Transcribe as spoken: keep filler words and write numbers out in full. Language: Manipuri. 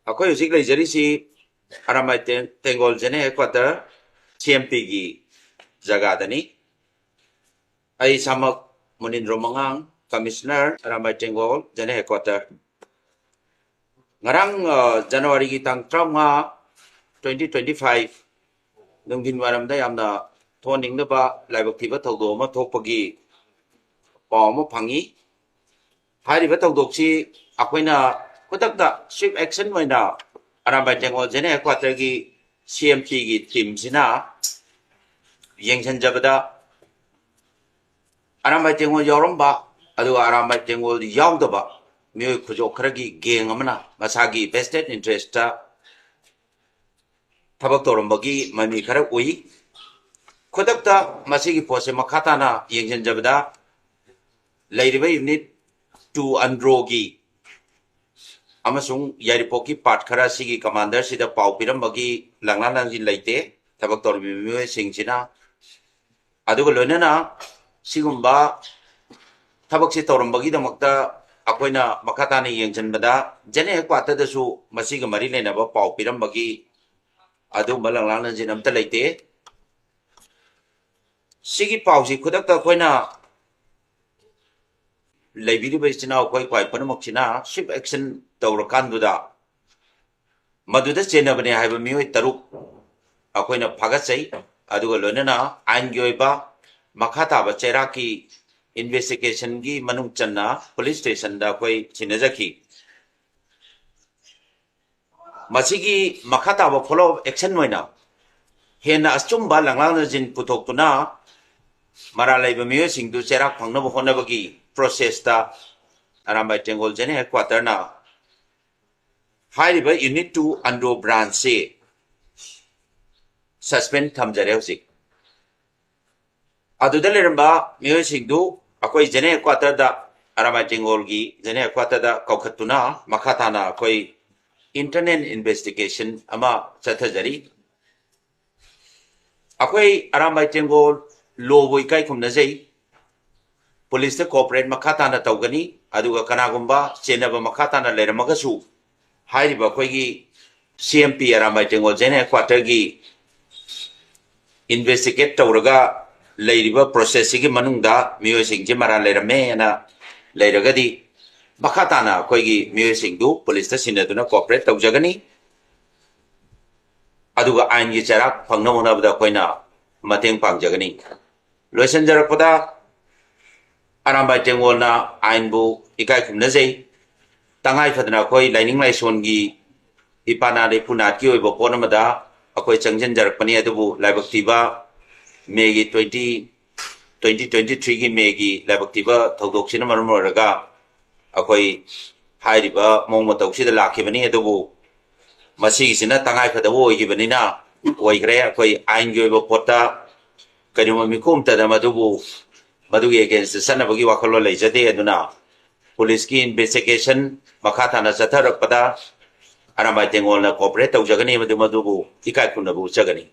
ꯑꯩꯈꯣꯏ ꯍꯧꯖꯤꯛ ꯂꯩꯖꯔꯤꯁꯤ ꯑꯔꯥꯃꯥꯏ ꯇꯦꯡ-, ꯇꯦꯡꯒꯣꯜ ꯖꯦꯅꯦꯔꯦꯜ ꯍꯦꯗꯀ꯭ꯋꯥꯇꯔ, ꯁꯤ ꯑꯦꯝ ꯄꯤꯒꯤ ꯖꯒꯥꯗꯅꯤ꯫ ꯑꯩ ꯏꯁꯥꯃꯛ ꯃꯨꯅꯤꯟꯗ꯭ꯔꯣ ꯃꯉꯥꯡ, ꯀꯃꯤꯁꯅꯔ, ꯑꯔꯥꯃꯥꯏ ꯇꯦꯡꯒꯣꯜ ꯖꯦꯅꯦꯔꯦꯜ ꯍꯦꯗꯀ꯭ꯋꯥꯇꯔ꯫ ꯉꯔꯥꯡ, ꯑ, ꯖꯅꯋꯥꯔꯤꯒꯤ ꯇꯥꯡ ꯇꯔꯥꯃꯉꯥ, twenty twenty five, ꯅꯨꯡꯊꯤꯟ ꯋꯥꯏꯔꯝꯗ ꯌꯥꯝꯅ ꯊꯣꯛꯍꯟꯅꯤꯡꯗꯕ ꯂꯥꯏꯕꯛ ꯊꯤꯕ ꯊꯧꯗꯣꯛ ꯑꯃ ꯊꯣꯛꯄꯒꯤ ꯄꯥꯎ ꯑꯃ ꯐꯪꯉꯤ꯫ ꯍꯥꯏꯔꯤꯕ ꯊꯧꯗꯣꯛꯁꯤ ꯑꯩꯈꯣꯏꯅ ꯈꯨꯗꯛꯇ swift action ꯑꯣꯏꯅ ꯑꯔꯥꯝꯕꯥꯏ ꯇꯦꯡꯒꯣꯜ ꯖꯦꯅꯦꯔꯦꯜ ꯍꯦꯗꯀ꯭ꯋꯥꯇꯔꯒꯤ ꯁꯤ ꯑꯦꯝ ꯄꯤꯒꯤ ꯇꯤꯝꯁꯤꯅ ꯌꯦꯡꯁꯤꯟꯖꯕꯗ, ꯑꯔꯥꯝꯕꯥꯏ ꯇꯦꯡꯒꯣꯜ ꯌꯥꯎꯔꯝꯕ, ꯑꯗꯨꯒ ꯑꯔꯥꯝꯕꯥꯏ ꯇꯦꯡꯒꯣꯜ ꯌꯥꯎꯗꯕ ꯃꯤꯑꯣꯏ ꯈꯨꯖꯣꯞ ꯈꯔꯒꯤ ꯒꯦꯡ ꯑꯃꯅ ꯃꯁꯥꯒꯤ vested interest ꯊꯕꯛ ꯇꯧꯔꯝꯕꯒꯤ ꯃꯃꯤ ꯈꯔ ꯎꯏ꯫ ꯈꯨꯗꯛꯇ ꯃꯁꯤꯒꯤ ꯄꯣꯠꯁꯦ ꯃꯈꯥ ꯇꯥꯅ ꯌꯦꯡꯁꯤꯟꯖꯕꯗ, ꯂꯩꯔꯤꯕ ꯌꯨꯅꯤꯠ ꯇꯨ ꯑꯟꯗ꯭ꯔꯣꯒꯤ ꯑꯃꯁꯨꯡ ꯌꯥꯏꯔꯤꯄꯣꯛꯀꯤ ꯄꯥꯔꯠ ꯈꯔ ꯁꯤꯒꯤ ꯀꯃꯥꯟꯗꯔꯁꯤꯗ ꯄꯥꯎ ꯄꯤꯔꯝꯕꯒꯤ ꯂꯪꯂꯥ ꯂꯪꯁꯤꯟ ꯂꯩꯇꯦ꯫ ꯊꯕꯛ ꯇꯧꯔꯤꯕ ꯃꯤꯑꯣꯏꯁꯤꯡꯁꯤꯅ, ꯑꯗꯨꯒ ꯂꯣꯏꯅꯅ ꯁꯤꯒꯨꯝꯕ ꯊꯕꯛꯁꯦ ꯇꯧꯔꯝꯕꯒꯤꯗꯃꯛꯇ ꯑꯩꯈꯣꯏꯅ ꯃꯈꯥ ꯇꯥꯅ ꯌꯦꯡꯁꯤꯟꯕꯗ, ꯖꯦꯅꯦꯔꯦꯜ ꯍꯦꯗꯀ꯭ꯋꯥꯇꯔꯗꯁꯨ ꯃꯁꯤꯒ ꯃꯔꯤ ꯂꯩꯅꯕ ꯄꯥꯎ ꯄꯤꯔꯝꯕꯒꯤ ꯑꯗꯨꯒꯨꯝꯕ ꯂꯪꯂꯥ ꯂꯪꯁꯤꯟ ꯑꯝꯇ ꯂꯩꯇꯦ꯫ ꯁꯤꯒꯤ ꯄꯥꯎꯁꯤ ꯈꯨꯗꯛꯇ ꯑꯩꯈꯣꯏꯅ ꯂꯩꯕꯤꯔꯤꯕ ꯏꯆꯤꯟ ꯏꯅꯥꯎ ꯑꯩꯈꯣꯏ ꯈ꯭ꯋꯥꯏ ꯄꯨꯝꯅꯃꯛꯁꯤꯅ swift action ꯇꯧꯔꯀꯥꯟꯗꯨꯗ, ꯃꯗꯨꯗ ꯆꯦꯟꯅꯕꯅꯦ ꯍꯥꯏꯕ ꯃꯤꯑꯣꯏ ꯇꯔꯨꯛ ꯑꯩꯈꯣꯏꯅ ꯐꯥꯒꯠꯆꯩ꯫ ꯑꯗꯨꯒ ꯂꯣꯏꯅꯅ ꯑꯥꯏꯟꯒꯤ ꯑꯣꯏꯕ ꯃꯈꯥ ꯇꯥꯕ ꯆꯩꯔꯥꯛꯀꯤ ꯏꯟꯚꯦꯁꯇꯤꯒꯦꯁꯟꯒꯤ ꯃꯅꯨꯡ ꯆꯟꯅ ꯄꯨꯂꯤꯁ ꯁ꯭ꯇꯦꯁꯟꯗ ꯑꯩꯈꯣꯏ ꯁꯤꯟꯅꯖꯈꯤ꯫ ꯃꯁꯤꯒꯤ ꯃꯈꯥ ꯇꯥꯕ follow up action ꯑꯣꯏꯅ ꯍꯦꯟꯅ ꯑꯆꯨꯝꯕ ꯂꯪꯂꯥ ꯂꯪꯁꯤꯟ ꯄꯨꯊꯣꯛꯇꯨꯅ ꯃꯔꯥꯜ ꯂꯩꯕ ꯃꯤꯑꯣꯏꯁꯤꯡꯗꯨ ꯆꯩꯔꯥꯛ ꯐꯪꯅꯕ ꯍꯣꯠꯅꯕꯒꯤ ꯄ꯭ꯔꯣꯁꯦꯁꯇ ꯑꯔꯥꯝꯕꯥꯏ ꯇꯦꯡꯒꯣꯜ ꯖꯦꯅꯦꯔꯦꯜ ꯍꯦꯗꯀ꯭ꯋꯥꯇꯔꯅ ꯍꯥꯏꯔꯤꯕ ꯌꯨꯅꯤꯠ ꯇꯨ ꯑꯟꯗ꯭ꯔꯣ ꯕ꯭ꯔꯥꯟꯁꯁꯤ ꯁꯁꯄꯦꯟ ꯊꯝꯖꯔꯦ ꯍꯧꯖꯤꯛ꯫ ꯑꯗꯨꯗ ꯂꯩꯔꯝꯕ ꯃꯤꯑꯣꯏꯁꯤꯡꯗꯨ ꯑꯩꯈꯣꯏ ꯖꯦꯅꯦꯔꯦꯜ ꯍꯦꯗꯀ꯭ꯋꯥꯇꯔꯗ, ꯑꯔꯥꯃꯥꯏ ꯇꯦꯡꯒꯣꯜꯒꯤ ꯖꯦꯅꯦꯔꯦꯜ ꯍꯦꯗꯀ꯭ꯋꯥꯇꯔꯗ ꯀꯧꯈꯠꯇꯨꯅ ꯃꯈꯥ ꯇꯥꯅ ꯑꯩꯈꯣꯏ ꯏꯟꯇꯔꯅꯦꯜ ꯏꯟꯚꯦꯁꯇꯤꯒꯦꯁꯟ ꯑꯃ ꯆꯠꯊꯖꯔꯤ꯫ ꯑꯩꯈꯣꯏ ꯑꯔꯥꯝꯕꯥꯏ ꯇꯦꯡꯒꯣꯜ ꯂꯣꯕꯨ ꯏꯀꯥꯏ ꯈꯨꯝꯅꯖꯩ꯫ ꯄꯨꯂꯤꯁꯇ ꯀꯣꯑꯣꯄꯔꯦꯠ ꯃꯈꯥ ꯇꯥꯅ ꯇꯧꯒꯅꯤ, ꯑꯗꯨꯒ ꯀꯅꯥꯒꯨꯝꯕ ꯆꯦꯟꯅꯕ ꯃꯈꯥ ꯇꯥꯅ ꯂꯩꯔꯝꯃꯒꯁꯨ ꯍꯥꯏꯔꯤꯕ ꯑꯩꯈꯣꯏꯒꯤ ꯁꯤ ꯑꯦꯝ ꯄꯤ ꯑꯔꯥꯝꯕꯥꯏ ꯇꯦꯡꯒꯣꯜ ꯖꯦꯟ ꯍꯦꯗ ꯀ꯭ꯋꯥꯇꯔꯒꯤ ꯏꯟꯚꯦꯁꯇꯤꯒꯦꯠ ꯇꯧꯔꯒ ꯂꯩꯔꯤꯕ ꯄ꯭ꯔꯣꯁꯦꯁꯁꯤꯒꯤ ꯃꯅꯨꯡꯗ ꯃꯤꯑꯣꯏꯁꯤꯡꯁꯦ ꯃꯔꯥꯜ ꯂꯩꯔꯝꯃꯦꯅ ꯂꯩꯔꯒꯗꯤ, ꯃꯈꯥ ꯇꯥꯅ ꯑꯩꯈꯣꯏꯒꯤ ꯃꯤꯑꯣꯏꯁꯤꯡꯗꯨ ꯄꯨꯂꯤꯁꯇ ꯁꯤꯟꯅꯗꯨꯅ ꯀꯣꯑꯣꯄꯔꯦꯠ ꯇꯧꯖꯒꯅꯤ꯫ ꯑꯗꯨꯒ ꯑꯥꯏꯟꯒꯤ ꯆꯩꯔꯥꯛ ꯐꯪꯅꯕ ꯍꯣꯠꯅꯕꯗ ꯑꯩꯈꯣꯏꯅ ꯃꯇꯦꯡ ꯄꯥꯡꯖꯒꯅꯤ꯫ ꯂꯣꯏꯁꯤꯟꯖꯔꯛꯄꯗ, ꯑꯔꯥꯝꯕꯥꯏ ꯇꯦꯡꯒꯣꯜꯅ ꯑꯥꯏꯟꯕꯨ ꯏꯀꯥꯏ ꯈꯨꯝꯅꯖꯩ꯫ ꯇꯉꯥꯏ ꯐꯗꯅ ꯑꯩꯈꯣꯏ ꯂꯥꯏꯅꯤꯡ ꯂꯥꯏꯁꯣꯟꯒꯤ ꯏꯄꯥꯅꯥꯠ ꯏꯄꯨꯅꯥꯠꯀꯤ ꯑꯣꯏꯕ ꯄꯣꯠ ꯑꯃꯗ ꯑꯩꯈꯣꯏ ꯆꯪꯁꯤꯟꯖꯔꯛꯄꯅꯤ, ꯑꯗꯨꯕꯨ ꯂꯥꯏꯕꯛ ꯊꯤꯕ ꯃꯦꯒꯤ twenty, twenty twenty threeꯒꯤ ꯃꯦꯒꯤ ꯂꯥꯏꯕꯛ ꯊꯤꯕ ꯊꯧꯗꯣꯛꯁꯤꯅ ꯃꯔꯝ ꯑꯣꯏꯔꯒ ꯑꯩꯈꯣꯏ ꯍꯥꯏꯔꯤꯕ ꯃꯑꯣꯡ ꯃꯇꯧꯁꯤꯗ ꯂꯥꯛꯈꯤꯕꯅꯤ꯫ ꯑꯗꯨꯕꯨ ꯃꯁꯤꯒꯤꯁꯤꯅ ꯇꯉꯥꯏ ꯐꯗꯕ ꯑꯣꯏꯈꯤꯕꯅꯤꯅ ꯑꯣꯏꯈ꯭ꯔꯦ꯫ ꯑꯩꯈꯣꯏ ꯑꯥꯏꯟꯒꯤ ꯑꯣꯏꯕ ꯄꯣꯠꯇ ꯀꯔꯤꯒꯨꯝꯕ ꯃꯤꯀꯨꯞ ꯑꯃꯇꯗ ꯃꯗꯨꯕꯨ, ꯃꯗꯨꯒꯤ ꯑꯦꯒꯦꯟꯁꯇ ꯆꯠꯅꯕꯒꯤ ꯋꯥꯈꯜꯂꯣꯟ ꯂꯩꯖꯗꯦ꯫ ꯑꯗꯨꯅ ꯄꯨꯂꯤꯁꯀꯤ ꯏꯟꯚꯦꯁꯇꯤꯒꯦꯁꯟ ꯃꯈꯥ ꯇꯥꯅ ꯆꯠꯊꯔꯛꯄꯗ ꯑꯔꯥꯝꯕꯥꯏ ꯇꯦꯡꯒꯣꯜꯅ ꯀꯣꯑꯣꯄꯔꯦꯠ ꯇꯧꯖꯒꯅꯤ ꯑꯃꯗꯤ ꯃꯗꯨꯕꯨ ꯏꯀꯥꯏ ꯈꯨꯝꯅꯕ ꯎꯠꯆꯒꯅꯤ꯫